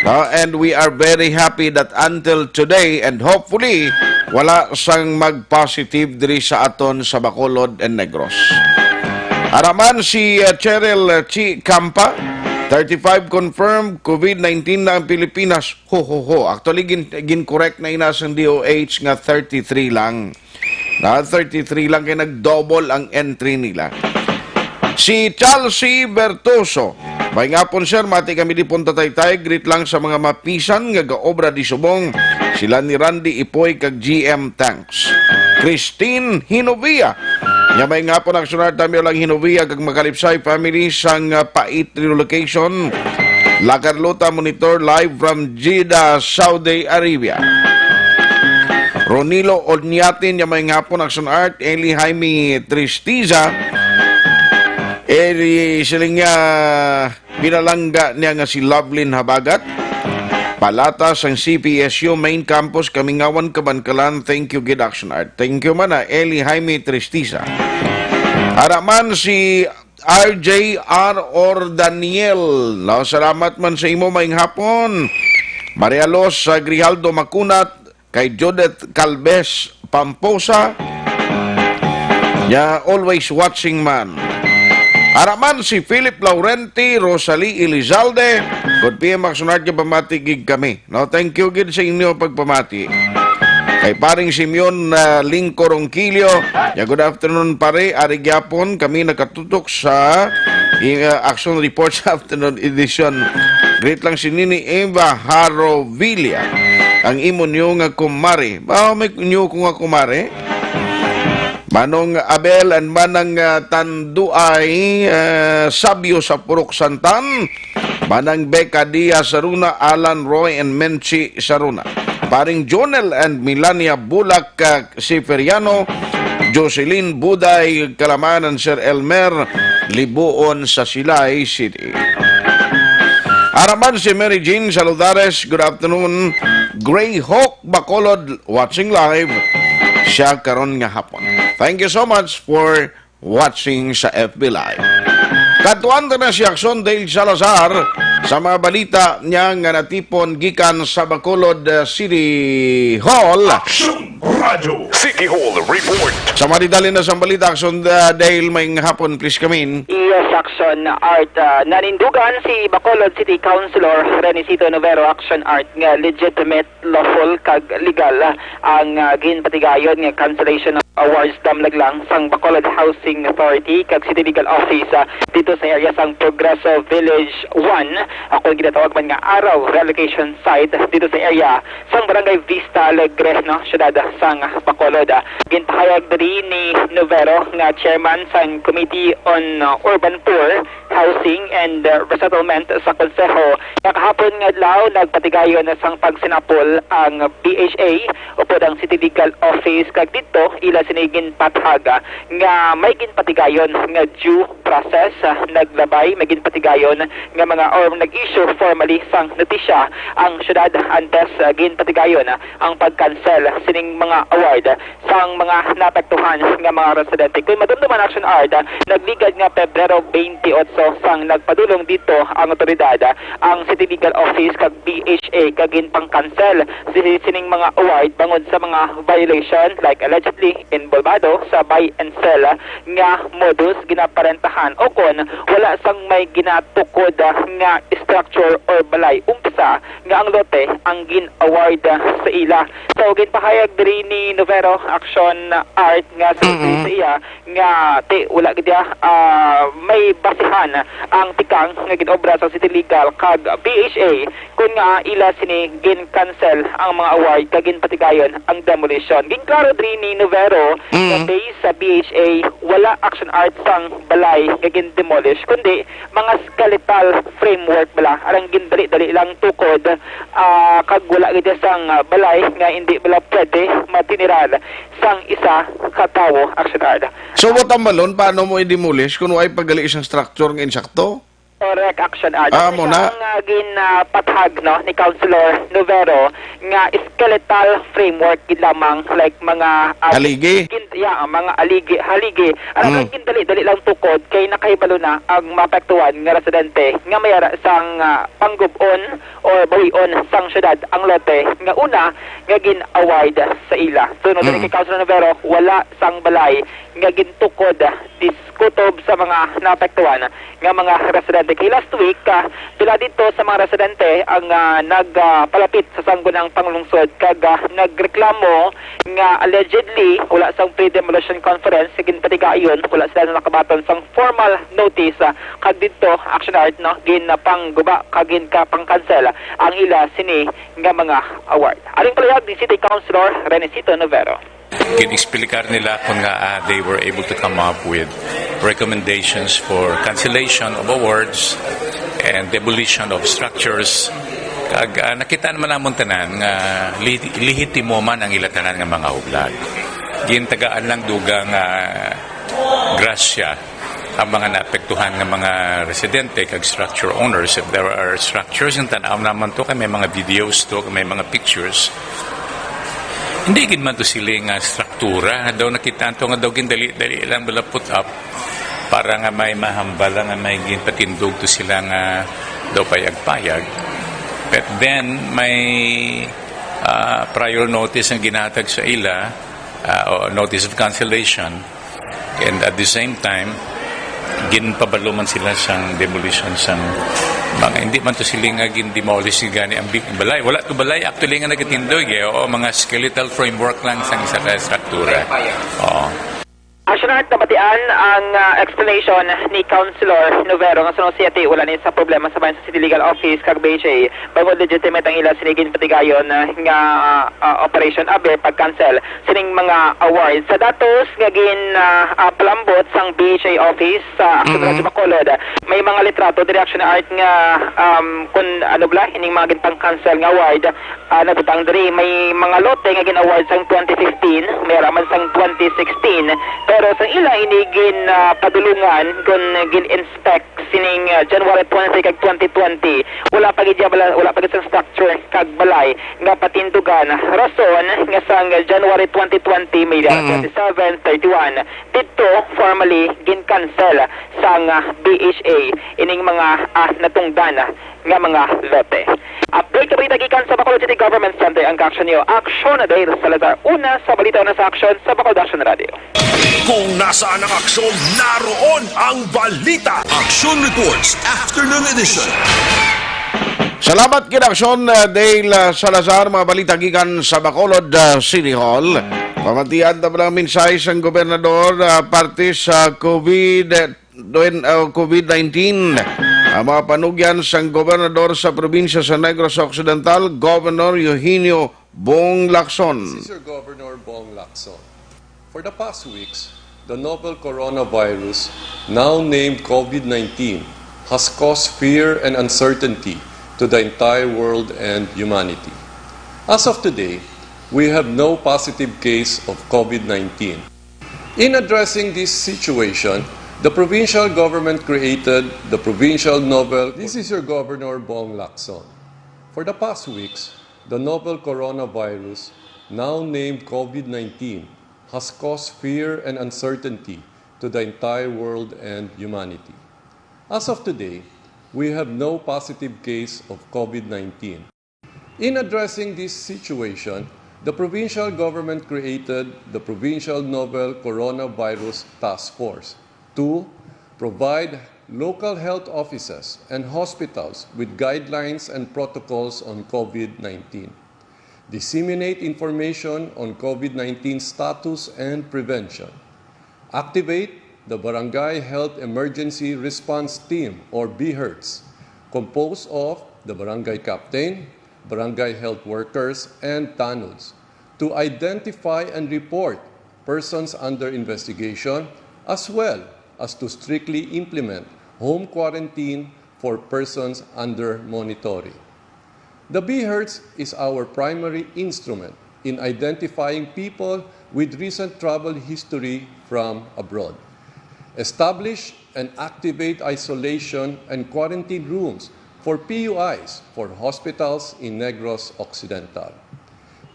no? And we are very happy that until today and hopefully wala sang mag-positive diri sa aton sa Bacolod and Negros. Araman si, uh, Cheryl, uh, Chi Campa, thirty-five confirmed COVID nineteen na ang Pilipinas. Ho, ho, ho. Actually, gin-, gin-correct na ina sang D O H nga thirty-three lang. Na thirty-three lang kay nag-double ang entry nila. Si Chelsea Bertoso, may ngapon, sir, mati kami di Punta Taytay, greet lang sa mga mapisan nga gaobra di subong, sila ni Randy Ipoy kag G M Tanks. Christine Hinovia, nga may ngapon, Aksyon Radyo, Tamyo lang Hinovia kag Makalipsay family sang, ah, Pait Relocation. La Carlota monitor live from Jeddah, Saudi Arabia. Ronilo Onyatin, ya may ngapon, Action Art, Eli Jaime Tristiza, Eli siling nga pinalangga niya nga si Lovelyn Habagat. Palata sang C P S U Main Campus, Kamingawan, Kabankalan. Thank you gid, Action Art. Thank you man, ah, Eli Jaime Tristiza. Araman si R J R or Daniel. No, salamat man sa imo, maayong hapon. Maria Los, uh, Grijaldo Macunat, kay Judith Calves Pamposa. Ya, always watching man. Araman si Philip Laurenti, Rosalie Elizalde, good P M Action Art, pamati gid kami. No, thank you gid sa inyo pagpamati. Kay paring Simeon, ah, Lingco Ronquillo. Ya, good afternoon, pare. Ari gyapon kami nakatutok sa, ah, Action Report sa afternoon edition. Greet lang si Nini Eva Harovilla, ang imo niyo nga kumare. Ba, may niyo ko nga kumare? Manong Abel and Manang, ah, Tanduay, ah, Sabio sa Purok Santan. Manang Becca Diaz Saruna, Alan Roy and Menchi Saruna. Paring Jonel and Melania Bulak, ah, Siferiano, Jocelyn Buday Kalaman and Sir Elmer Libuon sa Silay City. Araman si Mary Jean Saludares, good afternoon. Grey Hawk Bacolod watching live siya karon nga hapon. Thank you so much for watching sa F B Live. Kadtuan ta na si Action Dale Salazar sa mga balita niya nga natipon gikan sa Bacolod, uh, City Hall. Action Radio City Hall Report. Sa mga detalye na sa balita, Action, uh, Dale, may hapon, please come in. Yes, Action Art. Uh, nanindugan si Bacolod City Councilor Renisito Novero, Action Art, nga legitimate, lawful kag legal ang, ah, ginpatigayon nga cancellation of awards damlag lang sang Bacolod Housing Authority kag City Legal Office, ah, dito sa area sang Progreso Village one, ah, kon ginatawag man nga Araw Relocation Site dito sa area sang Barangay Vista Alegre, no, siyudad sang Bacolod. Ah, ginpahayag diri ni Novero nga chairman sang Committee on, ah, Urban Poor, Housing and, uh, Resettlement sa Konseho nga kahapon nga adlaw nagpatigayon na sang pagsinapol ang B H A upod ang City Legal Office, kag didto ila sini ginpathaga nga may ginpatigayon nga due process, uh, naglabay, may ginpatigayon nga mga, or nag-issue formally sang notisya ang syudad antes, uh, ginpatigayon ang pag-cancel sining mga award sang mga naapektuhan nga mga residente. Kon madumduman, Action Art, ah, nagligad nga Pebrero twenty-eight sang nagpadulong dito ang otoridad, ah, ang City Legal Office kag B H A kag ginpang-cancel si sining mga award bangod sa mga violation, like allegedly involvado sa buy and sell, ah, nga modus ginaparentahan o kon wala sang may ginatukod, ah, nga structure or balay umpisa nga ang lote ang gin-award, ah, sa ila. So, ginpahayag diri ni Novero, Action Art, nga sa, mm-mm, sa iya nga ti wala gid, ah, may basihan ang tikang nga gin-obra sa City Legal kag B H A kon nga ila sini gin-cancel ang mga award kag ginpatigayon ang demolition. Ginklaro diri ni Novero nga, mm, based sa B H A, wala, Action Art, sang balay nga gin-demolish, kundi mga skeletal framework bala, arang gindali-dali lang tukod, ah, kag wala gid sang, ah, balay nga hindi bala pwede matiniran sang isa ka tawo, Action Art. So, what ang balon? Paano mo i-demolish kung way pagali isang structure nga insakto? Correct, Action Art. Ah, mo na. Ang, ah, gin, ah, pathag, no, ni Councilor Novero nga skeletal framework gid lamang, like mga, ah, haligi? Gin-, yeah, mga aligi, haligi. Aron, mm, gindali-dali lang tukod kay nakahibalo na ang maapektuhan nga residente nga may ara sang, ah, panggub-on or bawion sang syudad ang lote nga una nga gin-award sa ila. So, no, diri, mm, kay Councilor Novero, wala sang balay nga gintukod, ah, dis-, kutob sa mga naapektuhan nga mga residente. Kay last week, ah, pila dito sa mga residente ang, ah, nag, ah, palapit sa Sangguniang Panglungsod kag, ah, nagreklamo nga allegedly wala sang pre-demolition conference sa ginpatigayon, wala sila nakabaton sang formal notice, ah, kag didto, Action Art, no, ginpangguba kag ginpang-cancel ang ila sini nga mga award. Aring palihag ni City Councilor Renesito Novero. Gin-explicar nila kung nga, ah, they were able to come up with recommendations for cancellation of awards and demolition of structures. Kag, ah, nakita naman namon tanan nga li-, lehitimo man ang ila tanan nga mga hublag. Gintagaan lang dugang, ah, grasya ang mga naapektuhan nga mga residente kag structure owners. If there are structures, yung tan-aw naman to, kay may mga videos to, kay may mga pictures. Hindi gid man to sila nga struktura nga daw nakita to nga daw gindali-dali lang bala put up para nga may mahambal nga may ginpatindog to sila nga daw payag-payag. But then, may, ah, prior notice ang ginatag sa ila, ah, o notice of cancellation. And at the same time, ginpabalo man sila sang demolition sang mga, hindi man to sila nga gin-demolish gani ang big balay. Wala to balay actually nga nagatindog, eh. Oo, mga skeletal framework lang sang isa ka struktura. Oo. Action Art, nabatian ang, ah, explanation ni Councilor Novero nga suno siya ti wala ni sa problema sa bayan sa City Legal Office kag B H A. Bangod legitimate ang ila sini ginpatigayon, ah, nga, ah, operation abi pag-cancel sining mga awards. Sa datos nga gin, ah, ah, palambot sang B H A office sa Action, mm-hmm, Radyo Bacolod, may mga litrato diri, Action Art, nga, um, kun ano bala ining mga ginpang-cancel nga award, ah, nabutang diri. May mga lote nga gin-award sang twenty fifteen, may ara man sang twenty sixteen, Pero sa ila ini gin, ah, padulungan kon gin-inspect sining, ah, January twenty kag twenty twenty, wala pa gid ya bala-, wala pa gid sang structure kag balay nga patindugan. Rason nga sang January twenty twenty, may Mm. twenty-seven, thirty-one, didto formally gin-cancel sang, ah, B H A ining mga, ah, natungdan nga mga lote. Update ka balita gikan sa Bacolod City Government Center ang Action News. Action Dale Salazar, una sa balita, una sa aksyon sa Bacolod Action Radio. Kung nasaan ang aksyon, naroon ang balita. Action Reports, Afternoon Edition. Salamat gid, Aksyon, uh, Dale, uh, Salazar. Mga balita gikan sa Bacolod, uh, City Hall. Pamatian ta ba ang mensahe sang gobernador, uh, parte sa COVID, uh, COVID nineteen? Ang mga panugyan sang gobernador sa probinsya sa Negros Occidental, Governor Eugenio Bong Lacson. This is your Governor Bong Lacson. For the past weeks, the novel coronavirus, now named COVID nineteen, has caused fear and uncertainty to the entire world and humanity. As of today, we have no positive case of COVID nineteen. In addressing this situation, the provincial government created the Provincial Novel. This is your Governor Bong Lacson. For the past weeks, the novel coronavirus, now named COVID nineteen, has caused fear and uncertainty to the entire world and humanity. As of today, we have no positive case of COVID nineteen. In addressing this situation, the provincial government created the Provincial Novel Coronavirus Task Force to provide local health offices and hospitals with guidelines and protocols on COVID nineteen, disseminate information on COVID nineteen status and prevention, activate the Barangay Health Emergency Response Team, or BHERTs, composed of the barangay captain, barangay health workers, and tanods, to identify and report persons under investigation, as well as to strictly implement home quarantine for persons under monitoring. The BHERTs is our primary instrument in identifying people with recent travel history from abroad. Establish and activate isolation and quarantine rooms for P U Is for hospitals in Negros Occidental.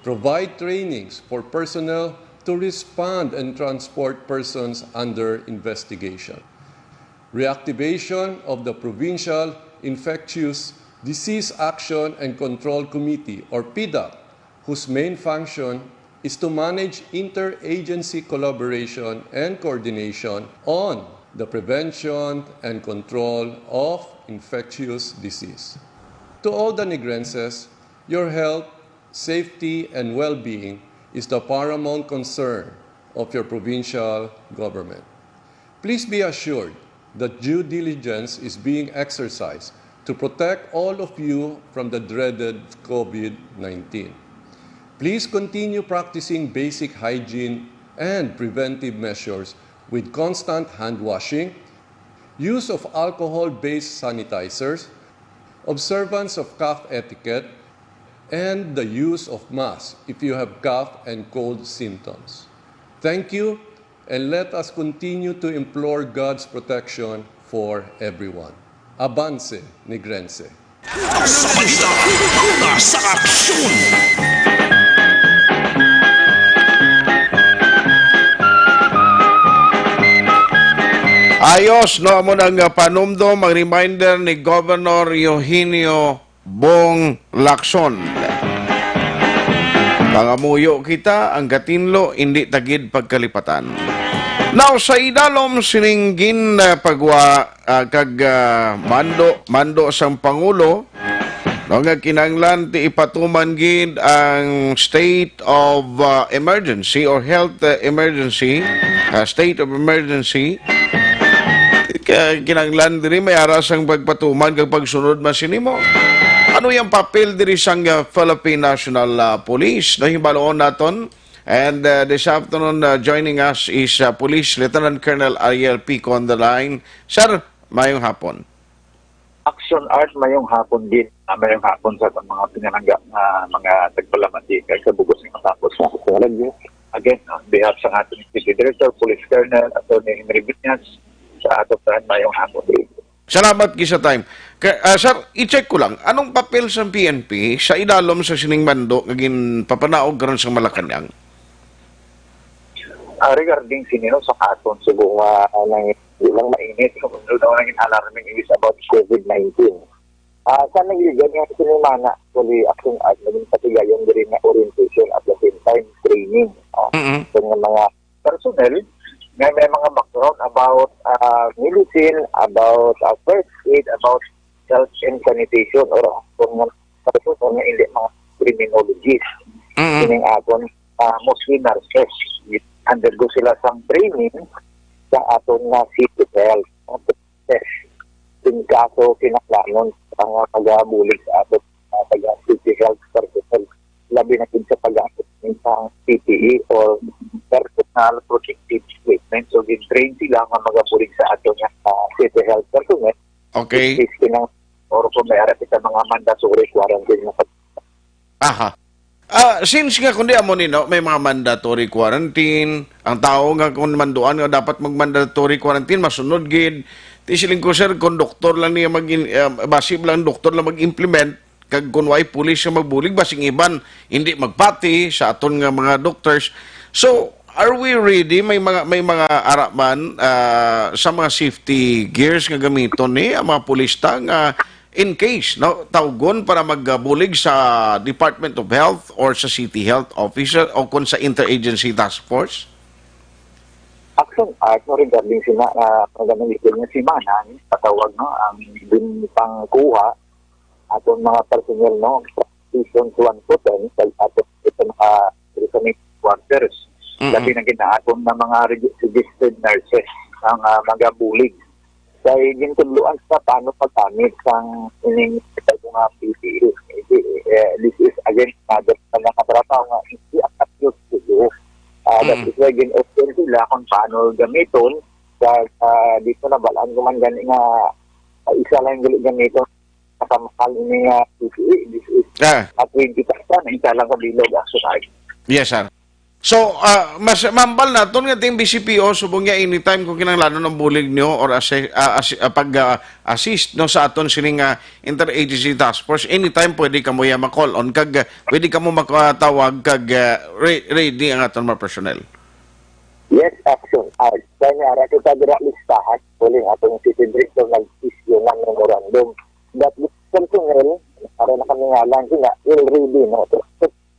Provide trainings for personnel to respond and transport persons under investigation. Reactivation of the Provincial Infectious Disease Action and Control Committee, or PIDAC, whose main function is to manage interagency collaboration and coordination on the prevention and control of infectious disease. To all the Negrenses, your health, safety, and well-being is the paramount concern of your provincial government. Please be assured that due diligence is being exercised to protect all of you from the dreaded COVID nineteen. Please continue practicing basic hygiene and preventive measures with constant hand washing, use of alcohol-based sanitizers, observance of cough etiquette, and the use of masks if you have cough and cold symptoms. Thank you, and let us continue to implore God's protection for everyone. Avance, Negrense! Sa balita, una sa aksyon. Ayos, no? Amo nang, ah, panumdom, ang reminder ni Governor Eugenio Bong Lacson. Pangamuyo kita, ang katinlo, indi ta gid pagkalipatan. Now, sa idalom sining gin, ah, pagwa, ah, kag, ah, mando, mando sang Pangulo, no, nga kinahanglan ti ipatuman gid ang state of, ah, emergency or health, ah, emergency, ah, state of emergency. Ka-, kinahanglan diri may ara sang pagpatuman kag pagsunod man sini mo. Ano yang papel diri sang, ah, Philippine National, ah, Police? Nahibaluon naton. And, uh, this afternoon, uh, joining us is, uh, Police Lieutenant Colonel Ariel Pico on the line. Sir, mayong hapon. Action Art, mayong hapon din. Ah, mayong hapon sa mga pinalangga nga mga tagpalamati kag sa bugos nga tapos. Sa radyo. Again, on behalf sa ating City Director, Police Colonel Attorney Henry Viñas, sa ato pa, mayong hapon. Salamat gid sa time. Ka, ah, sir, i-check ko lang, anong papel sa P N P sa idalom sa sining mando nga ginpapanaog karon sa Malacañang? Ah, regarding sini, no, sa katon, Cebu, nga, ah, nang, di lang mainit, so, so, ang alarming is about COVID nineteen. Ah, sa nagligad nga sinimana, actually, Action Art, naging patigayon diri nga orientation at the same time training, no? Mm-mm. Sa mga, mga personnel nga may mga background about, ah, medicine, about, ah, first aid, about health and sanitation, or kung mga personnel nga hindi mga criminologist. Mm-mm. Kining aton, ah, mostly nurses. Undergo sila sang training sa aton nga city health. Yes. Kung kaso kinahanglanon ang, ah, pagabulig sa ato, ah, taga city health personnel, labi na gid sa pag-aabot sa P P E or personal protective equipment. So, gin-train sila nga magabulig sa ato nga, ah, city health personnel. Okay. Which is kinang-, or kung may ara kita mga mandatory quarantine na pag- Aha. Ah, since nga kundi amo ni, no, may mga mandatory quarantine, ang tao nga kung manduan nga dapat mag-mandatory quarantine, masunod gid. Ti siling ko, sir, kung doktor lang niya mag-, ah, basi lang doktor lang mag-implement, kag kung way pulis nga magbulig, basing iban hindi magpati sa aton nga mga doctors. So, are we ready? May mga, may mga ara man, ah, sa mga safety gears nga gamiton ni ang mga pulista nga in case, no, tawgon para magbulig sa Department of Health or sa City Health Officer o kon sa Interagency Task Force? Action Art, no, regarding sina, ah, ang ganang likod nga simana, patawag, no, ang ginpangkuha aton mga personnel, no, seasons one to ten, sa aton ito mga residential quarters. Mm-mm. Labi na gid na aton na mga regi-, registered nurses ang, ah, magabulig. Kay gintudloan sa paano paggamit sang ining mga P P E. Hindi, eh, this is against another sa mga trabaho nga hindi ang approach to do. Ah, that Mm. is why gin-open sila kung paano gamiton. Sa, ah, dito na balaan ko man gani nga, ah, isa lang gali gamiton. Nakamahal ini nga P P E. This is Ah. at twenty thousand, isa lang ka bilog, actually. Yes, sir. So, ah, mas mambal naton nga ting B C P O, subong niya anytime kung kinahanglanon ang bulig niyo or assi-, ah, assi-, ah, pag, ah, assist, no, sa aton sining, ah, interagency task force, anytime pwede kamo ya ma-call on kag, ah, pwede kamo makatawag kag, ah, re-, ready ang aton mga personnel. Yes, Action Art. Kaya nga, ara kita dira listahan, pwede nga atong city director nag-issue ng memorandum. That personnel, para na kami nga lang, sila, will ready, no? So,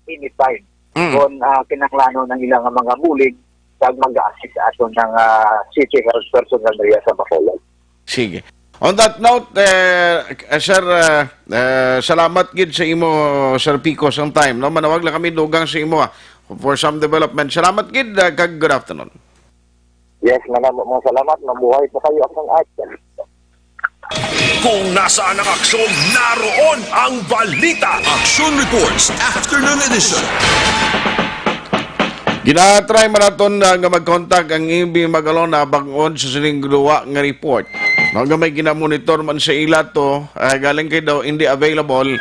anytime. Mm. Kung, ah, kinahanglanon ang ilang mga bulig, kag mag-assist ato ng, ah, city health personnel diri sa Bacolod. Sige. On that note, eh, eh, sir, eh, eh, salamat gid sa imo, Sir Pico, sang time, no? Manawag lang kami dugang sa imo, ah, for some development. Salamat gid, ah, kag good afternoon. Yes, manamo mga salamat. Mabuhay po kayo, Action Art. Kung nasaan ang aksyon, naroon ang balita. Action Reports, Afternoon Edition. Ginatry man naton, ah, nga mag-contact ang E B Magalona bangod sa sining duwa nga report. No, nga may ginamonitor man sa ila to, ah, galing kay daw hindi available.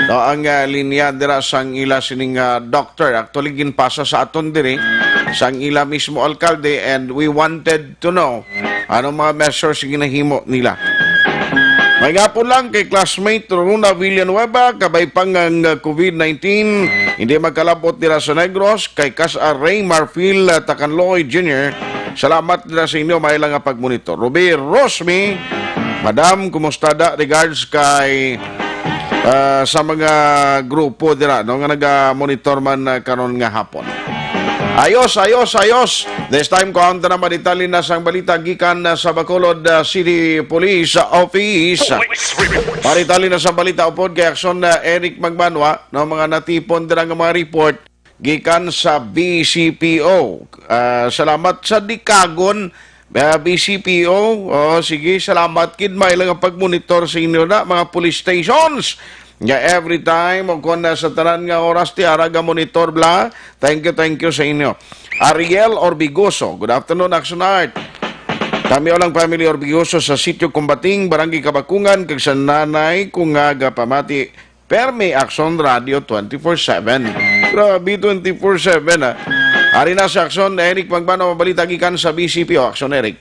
No, ang, ah, linya dira sang ila sining, ah, doctor. Actually, ginpasa sa aton diri sang ila mismo alkalde, and we wanted to know anong mga measures nga ginahimo nila. May gapon lang kay classmate Rona Villanueva, kabay pa nga ang, ah, COVID nineteen, hindi magkalabot dira sa Negros, kay kas a Ray Marfil, ah, Tacanloy Junior, salamat dira sa inyo, may lang nga pagmonitor. Ruby Rosmi, Madam, kumusta da? Regards kay, ah, sa mga grupo dira, no, nga naga-monitor man, ah, karon nga hapon. Ayos, ayos, ayos. This time, kuhaon ta na madetalye na sang balita gikan na sa Bacolod, ah, City Police Office. Madetalye na sa balita upod kay Action, ah, Eric Magbanwa, no, mga natipon dira nga mga report gikan sa B C P O. Ah, salamat sa Dikagon, ah, B C P O. Oh, sige, salamat gid. May lang ang pagmonitor sa inyo na, mga police stations. Nga every time, o kung na sa tanan nga oras, ti ara ga monitor bla. Thank you, thank you sa inyo. Ariel Orbigoso, good afternoon, Action Art. Kami lang family Orbigoso sa Sitio Kumbating, Barangay Kabakungan, kag sa nanay ko nga gapamati, Permi Action Radio twenty-four seven. Grabe, twenty-four seven, ah. Ari na si Aksyon Eric Magbano, mabalita gikan sa B C P O. Aksyon Eric.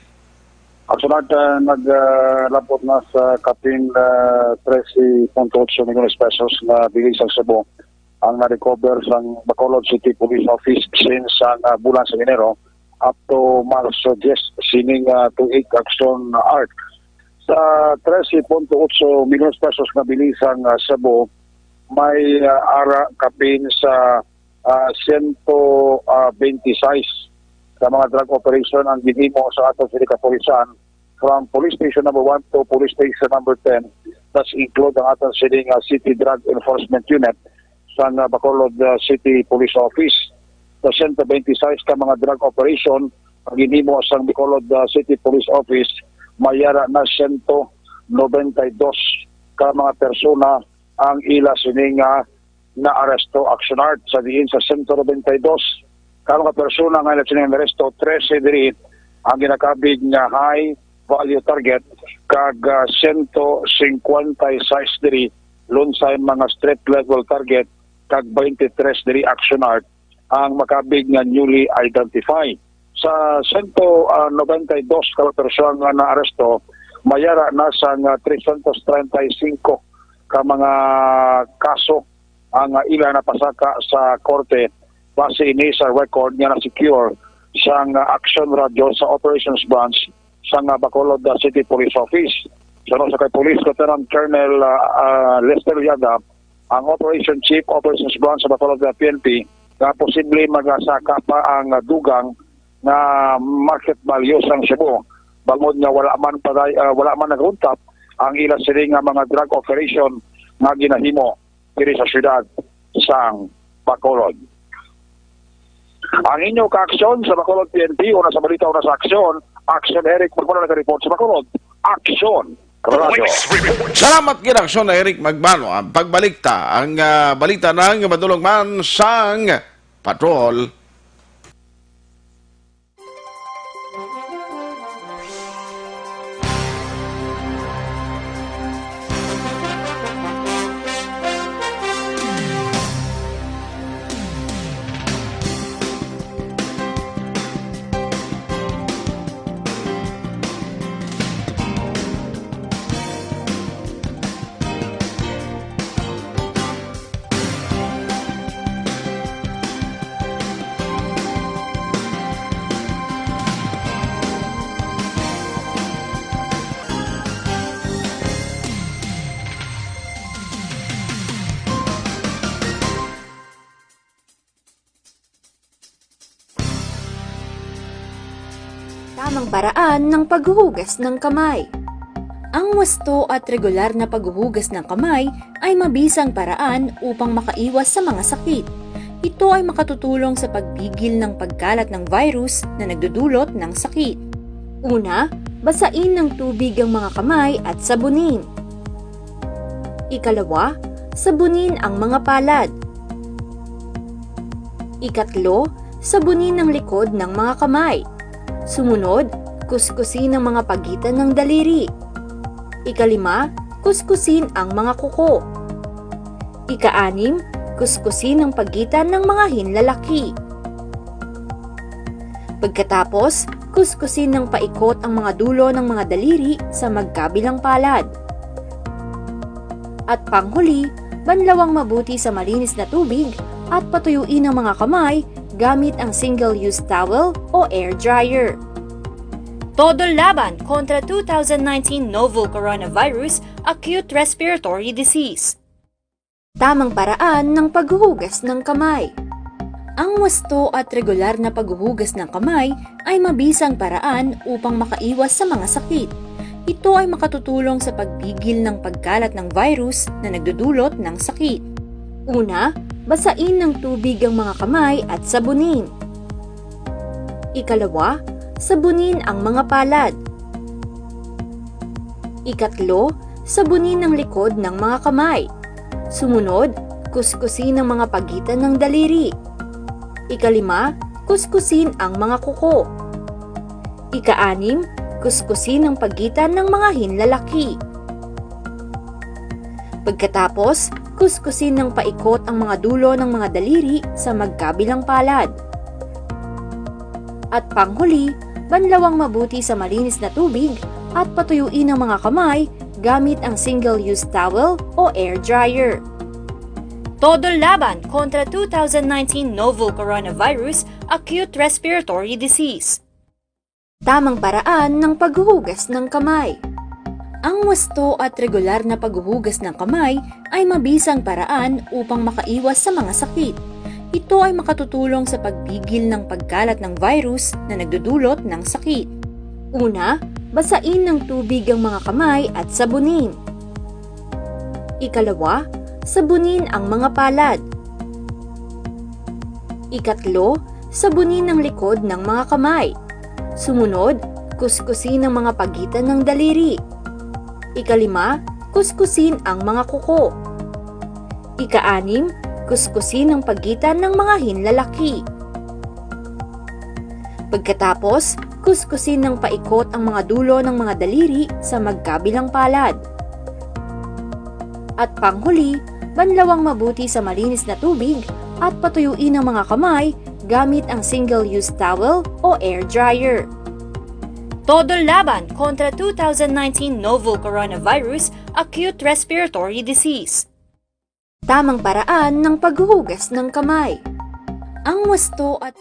Aksyon Art, ah, nag, ah, labot na sa kapin, ah, trese punto otso milyones pesos nga bili sang Cebu ang na-recover sang Bacolod City Police Office since ang, ah, bulan sa Enero up to March diyes sining, ah, tuig, Aksyon Art. Sa trese punto otso milyones pesos nga bili sang, ah, Cebu, may, ah, ara kapin sa, ah, siyento, ah, benti sais ka mga drug operation ang ginhimo sa aton sini kapulisan, from Police Station Number One to Police Station Number Ten. That's include ang aton sining, ah, City Drug Enforcement Unit sang, ah, Bacolod, ah, City Police Office. Sa siyento benti sais ka mga drug operation ang ginhimo sang Bacolod, ah, City Police Office, may ara na siyento nobenta y dos ka mga persona ang ila sini nga naaresto, Aksyon Art, sa diin sa siyento nobenta y dos ka mga persona nga ila sini naaresto, trese diri ang ginakabig nga high value target, kag, ah, siyento singkwenta y sais diri lunsay mga street level target, kag twenty-three diri, Aksyon Art, ang makabig nga newly identified. Sa siyento nobenta y dos ka mga persona nga naaresto, may ara na sang trescientos treinta y cinco ka mga kaso ang, ah, ila napasaka sa korte, base ini sa record nga na-secure sang, ah, Aksyon Radyo sa Operations Branch sang, ah, Bacolod, ah, City Police Office. Suno sa kay Police Lieutenant Colonel, ah, ah, Lester Liada, ang Operation Chief, Operations Branch sa Bacolod, ah, P N P, nga posible magasaka pa ang, ah, dugang nga market value sang Cebu, bangod nga wala man paday-, ah, wala man naghuntap ang ila sini nga mga drug operation nga ginahimo diri sa siyudad sang Bacolod. Ang inyo kaaksyon sa Bacolod P N P, una sa balita, una sa aksyon, Aksyon Eric Magmula, naga-report sa Bacolod. Aksyon Radio. Salamat gid, Aksyon Eric Magbano. Ang pagbalik ta, ang, ah, balita nang madulog man sang patrol. Tamang paraan ng paghuhugas ng kamay. Ang wasto at regular na paghuhugas ng kamay ay mabisang paraan upang makaiwas sa mga sakit. Ito ay makatutulong sa pagpigil ng pagkalat ng virus na nagdudulot ng sakit. Una, basain ng tubig ang mga kamay at sabunin. Ikalawa, sabunin ang mga palad. Ikatlo, sabunin ang likod ng mga kamay. Sumunod, kuskusin ang mga pagitan ng daliri. Ikalima, kuskusin ang mga kuko. Ikaanim, kuskusin ang pagitan ng mga hinlalaki. Pagkatapos, kuskusin ng paikot ang mga dulo ng mga daliri sa magkabilang palad. At panghuli, banlawang mabuti sa malinis na tubig at patuyuin ang mga kamay gamit ang single-use towel o air dryer. Todo laban kontra two thousand nineteen novel coronavirus acute respiratory disease. Tamang paraan ng paghuhugas ng kamay. Ang wasto at regular na paghuhugas ng kamay ay mabisang paraan upang makaiwas sa mga sakit. Ito ay makatutulong sa pagpigil ng pagkalat ng virus na nagdudulot ng sakit. Una, basain ng tubig ang mga kamay at sabunin. Ikalawa, sabunin ang mga palad. Ikatlo, sabunin ang likod ng mga kamay. Sumunod, kuskusin ang mga pagitan ng daliri. Ikalima, kuskusin ang mga kuko. Ikaanim, kuskusin ang pagitan ng mga hinlalaki. Pagkatapos, kuskusin ng paikot ang mga dulo ng mga daliri sa magkabilang palad. At panghuli, banlawang mabuti sa malinis na tubig at patuyuin ang mga kamay gamit ang single-use towel o air dryer. Todo laban kontra two thousand nineteen novel coronavirus acute respiratory disease. Tamang paraan ng paghuhugas ng kamay. Ang wasto at regular na paghuhugas ng kamay ay mabisang paraan upang makaiwas sa mga sakit. Ito ay makatutulong sa pagpigil ng pagkalat ng virus na nagdudulot ng sakit. Una, basain ng tubig ang mga kamay at sabunin. Ikalawa, sabunin ang mga palad. Ikatlo, sabunin ang likod ng mga kamay. Sumunod, kuskusin ang mga pagitan ng daliri. Ikalima, kuskusin ang mga kuko. Ikaanim, kuskusin ang pagitan ng mga hinlalaki. Pagkatapos, kuskusin ng paikot ang mga dulo ng mga daliri sa magkabilang palad. At panghuli, banlawang mabuti sa malinis na tubig at patuyuin ang mga kamay gamit ang single-use towel o air dryer. Todo laban kontra two thousand nineteen novel coronavirus acute respiratory disease. Tamang paraan ng paghuhugas ng kamay. Ang wasto at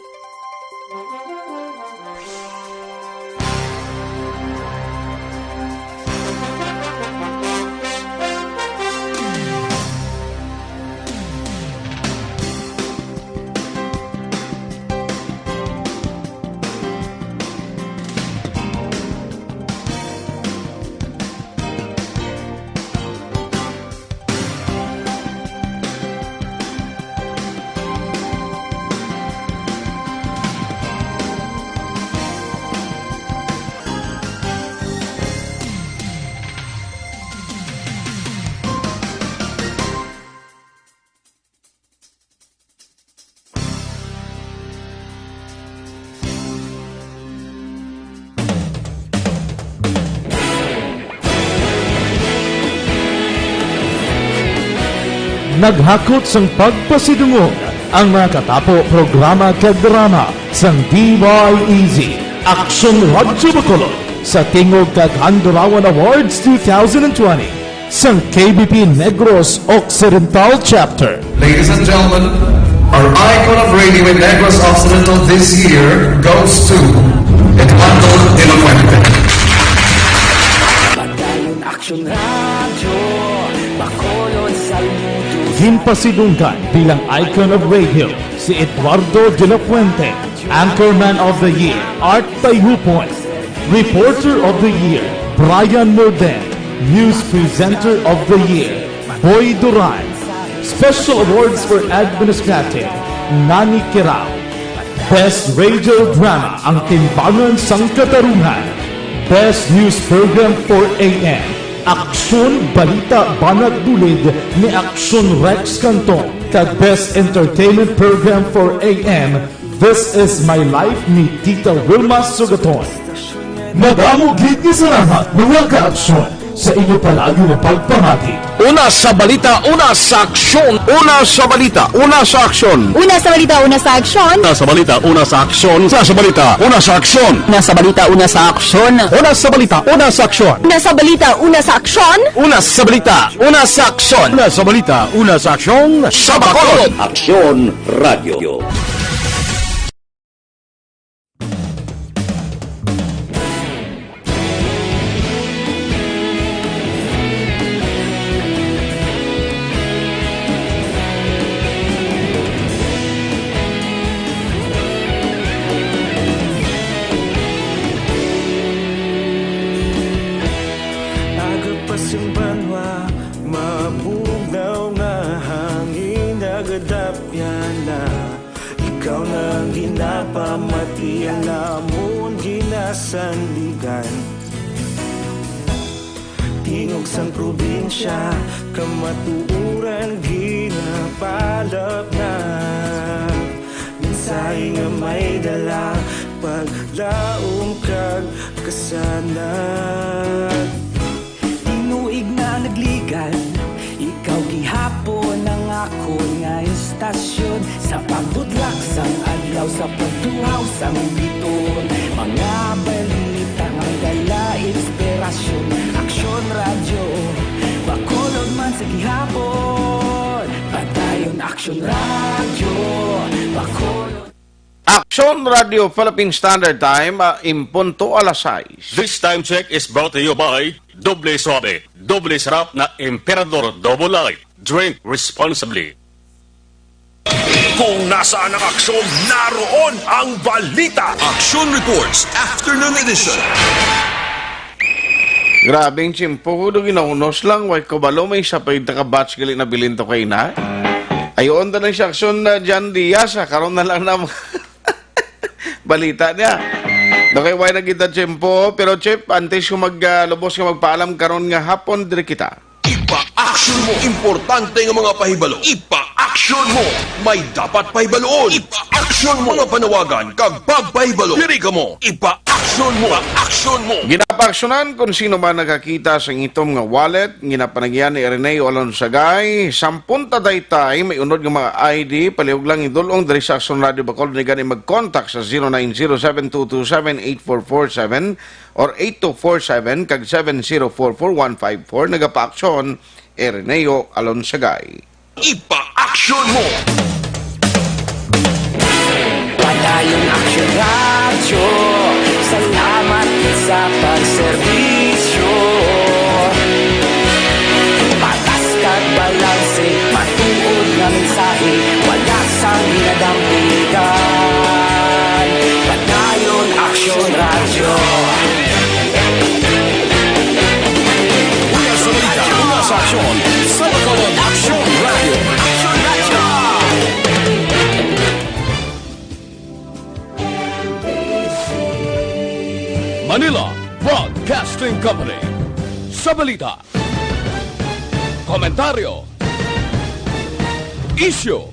Naghakot sang pagpasidungog ang mga katapo, programa kag drama sang D Y E Z, Aksyon Radyo Bacolod, sa Tingog kag Handurawan Awards two thousand twenty sang K B P Negros Occidental Chapter. Ladies and gentlemen, our icon of radio in Negros Occidental this year goes to Eduardo de la Fuente. Padayon Aksyon Radyo, Bacolod, saludo. Ginpasidunggan bilang icon of radio si Eduardo de la Fuente, Anchorman of the Year, Art Tayhupon, Reporter of the Year, Brian Morden, News Presenter of the Year, Boy Duran, Special Awards for Administrative, Nani Kirao, Best Radio Drama, Ang Timbangan sang Katarungan, Best News Program four A M, Aksyon Balita Banat Bulid ni Aksyon Rex Canton, kag Best Entertainment Program four A M, This Is My Life ni Tita Wilma Sugaton. Madamo gid nga salamat, mga ka-aksyon, sa inyo palagi nga pagpamati. Una sa balita, una sa aksyon. Una sa balita, una sa aksyon. Una sa balita, una sa aksyon. Una sa balita, una sa aksyon. Una sa balita, una sa aksyon. Una sa balita, una sa aksyon. Una sa balita, una sa aksyon. Una sa balita, una sa aksyon. Una sa balita, una sa aksyon. Una sa balita, una sa aksyon. Sa Bacolod. Aksyon Radio. Agapas ang banwa, mabugnaw nga hangin, nagadapyan na. Ikaw na ang ginapamati, ang amon ginasandigan. Tingog sang probinsya, kamatuoran ginapalapnag. Mensahe nga may dala, paglaom kag kasanag. Tinuig na nagligan, ikaw gihapon Kun nga istasyon sa pagbudlak sang adlaw, sa pagtuhaw sang biton, mga balita nga dala inspirasyon. Aksyon Radyo Bacolod man sa gihapon, padayon Aksyon Radyo Bacolod. Aksyon Radio Philippine Standard Time, ah, in punto alas sais. This time check is brought to you by Doble Suave, Doble Sarap na Emperador Double Light. Drink responsibly. Kung nasaan ang aksyon, naroon ang balita. Action Reports, Afternoon Edition. Grabe ang tiyempo ko, do ginaunos lang, way ko balo, may isa pa yung taka-batch gali na bilin to kay na. Ayoon ta na siya aksyon na Jan Diaz, ah, karon na lang na balita niya. Okay, way na kita tiyempo, pero Chip, antes ko mag, ah, lubos nga magpaalam karon nga hapon, diri kita. Ipa-action mo. Importante nga mga pahibalo. Ipa-action mo. May dapat pahibaluon. Ipa-action mo. Mga panawagan kag pagpahibalo. Diri ka mo. Ipa-action mo. Ipa-action mo. Ginapaaksyonan kung sino man nakakita sa itom nga wallet, ginapanagyan ni Ireneo Alonsagay. Sampung ta daytay, may unod nga mga I D, palihog lang idul-ong diri sa Aksyon Radio Bacolod, ni gani mag-contact sa zero nine zero seven two two seven eight four four seven or eight two four seven kag seven zero four four one five four. Nagapaaksyon, Ireneo Alonsagay. Ipa-action mo. Padayon Aksyon Radyo, salamat sa pagserbisyo. Patas kag balanse, matuod nga mensahe, wala sang ginadampigan. Padayon Aksyon Radyo. Una sa balita, una sa aksyon, sa Bacolod Aksyon Radyo. Manila Broadcasting Company. Sa balita, komentaryo, isyu,